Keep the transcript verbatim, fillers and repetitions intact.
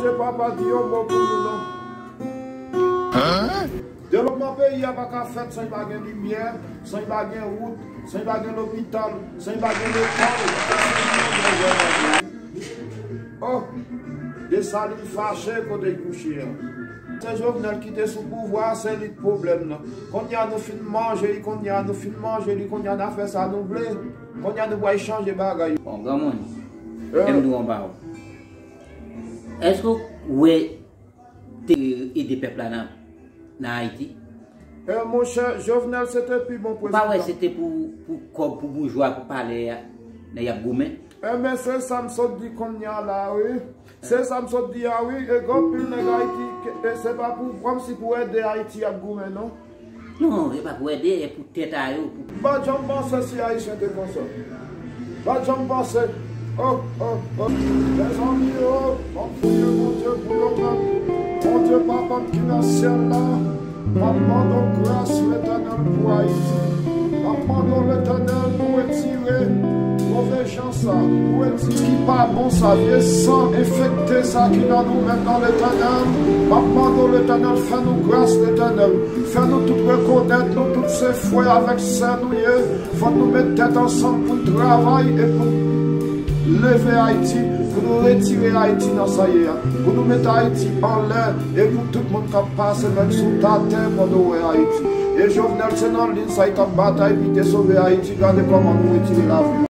Mesye, papa di yon mo pou nou non. Devlopman peyi a pa ka fèt san li pa gen limyè, san li pa gen wout, san li pa gen lopital, san li pa gen lekòl, san li pa gen... Oh, Desalin fache kote l kouche a. Se Jovenel ki te sou pouvwa a, se li k pwoblèm nan. Kounye a nou fin manje li, kounye a nou fin manje li, kounye a n a fè sa nou vle. Kounye a nou pral chanje bagay. Bon, granmoun, eh, fè m di w yon pawòl. Èske w wè te ede pèp la nan, nan Ayiti? Eh, monchè, Jovenel se te pi bon prezidan. Ou pa wè se te pou, pou kòb, pou boujwa, pou palè a, nèg y ap goumen? Enben, se sa m sot di kounye a la, wi. Se sa m sot di a, wi. E gen anpil nèg Ayiti, ke, e se pa pou, kòmsi pou ede Ayiti y ap goumen, non. Non, e pa pou ede, e pou tèt a yo. Pou... M pa t janm panse si Ayisyen te konsa. M pa t janm panse. Oh, oh, oh. Mezanmi, oh, m ap priye Bondye pou yo menm. Bondye, Papa m ki nan syèl la, m ap mande w gras, Letènèl, pou Ayiti. M ap mande w, Letènèl, pou retire move jan sa, pou retire ki pa bon sa, vye san enfekte sa ki nan nou menm nan, Letènèl. M ap mande w, Letènèl, fè nou gras, Letènèl. Fè nou tout rekonèt nou tout se frè avèk sè nou ye. Fòk nou met tèt ansanm pou n travay e pou n leve Ayiti, pou nou retire Ayiti nan sa l ye a, pou nou met Ayiti anlè, e pou tout moun k ap pase menm sou atè pandan yo wè Ayiti. E Jovenel se nan liy sa li t ap batay pou li te sove Ayiti, gade kòman nou retire lavi.